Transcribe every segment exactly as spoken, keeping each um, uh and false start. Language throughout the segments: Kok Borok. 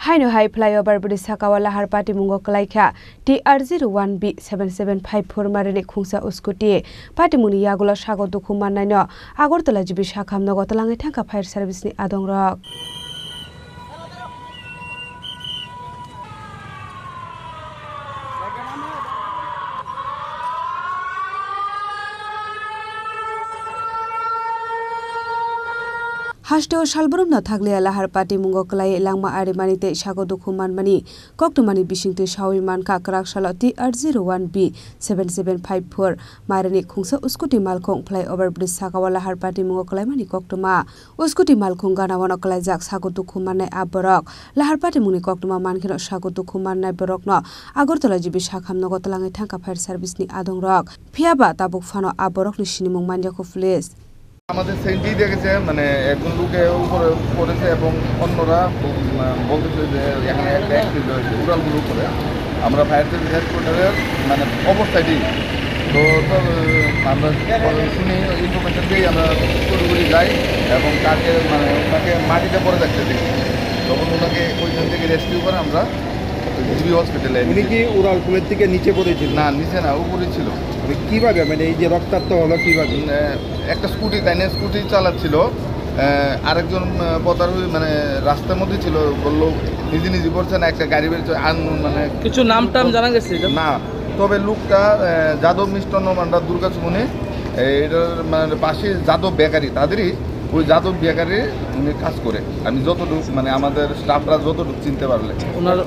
Haino hai flyover bwrwi sakao lahar patimungo kwlaikha T R zero one B seven seven five four marini khungsa scooty. Patimungni yagulo sago dukhu mannaino Agartala G B sakham nogo twlangwi thangkha fire service ni adongrok. Hasteo salbrumno thakliya lahar patimungo kwlaiwi langma arimani tei sago dukhu manmani koktwmani bisingtwi sawi mankha kwrak salo T R zero one B seven seven five four marini khungsa scooty malkhung flyover bwrwi sakao lahar patimungo kwlaimani koktwma. Scooty malkhung gana-o no kwlaijak sago dukhu mannai a borok. Lahar patimungni koktwma mankheno sago dukhu mannai borokno Agartala G B sakham nogo twlangwi thangkha fire service ni adongrok. Phiyaba tabuk phano a borokni sinimung manjakha police. আমাদের সেন্টি দেখেছে, মানে, একজন লোকে উপরে পড়েছে এবং অন্যরা ব-, উম, বলতেছে যে এখানে একটা অ্যাক্সিডেন্ট হয়েছে উড়ালপুর উপরে। আমরা ফায়ার সার্ভিস হেডকোয়ার্টারের, মানে, অবস্থায় নেই। তো, তো, উম, আমরা শুনি, ইনফরমেশন পেয়ে আমরা হুড়োহুড়ি যাই এবং তাকে, মানে, ওনাকে মাটিতে পড়ে থাকতে দেখি। তখন ওনাকে ওইখান থেকে রেস্কিউ করে আমরা জিবি হসপিটালে উনি এনেছি। কি উড়াল পুলের থেকে নিচে পড়েছিল? না, নিচে না, উপরে ছিল। মানে কিভাবে? মানে এই যে রক্তাক্ত হলো কিভাবে? উম, আহ, একটা স্কুটি, তাই না, স্কুটি চালাচ্ছিল। আহ, আরেকজন, আহ, বদার হয়ে, মানে, রাস্তার মধ্যে ছিল, বললো, নিজে নিজে বলছে না, একটা গাড়ি বেরিয়েছে, আন-, মানে, কিছু নাম টাম জানা গেছে এটা? না, তবে লোকটা, আহ, যাদব মিষ্টান্ন ভান্ডার দুর্গা চুমনি, এইটার, মানে, পাশে যাদব বেকারি, তাদেরই ওই যাদব বেকারি উনি কাজ করে। আমি যতটুকু, মানে, আমাদের স্টাফরা যতটুকু চিনতে পারলে। ওনার,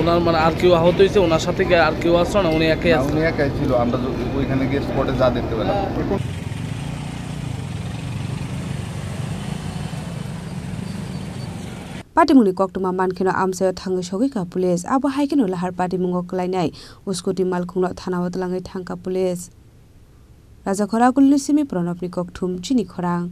ওনার, মানে, আর কেউ আহত হয়েছে? ওনার সাথে কি আর কেউ আসলো না? উনি একাই না, আসলেন? উনি একাই ছিল। আমরা য-, ওইখানে গিয়ে স্পটে যা দেখতে পেলাম। Patimungni koktwma mankheno amchaio thangwi sogwi kha police. Abo hai kheno lahar patimungo kwlainai scooty malkhungno thanao twlangwi thangkha police. Rajakhor Agulni simi Pranobni kokthum chini khorang.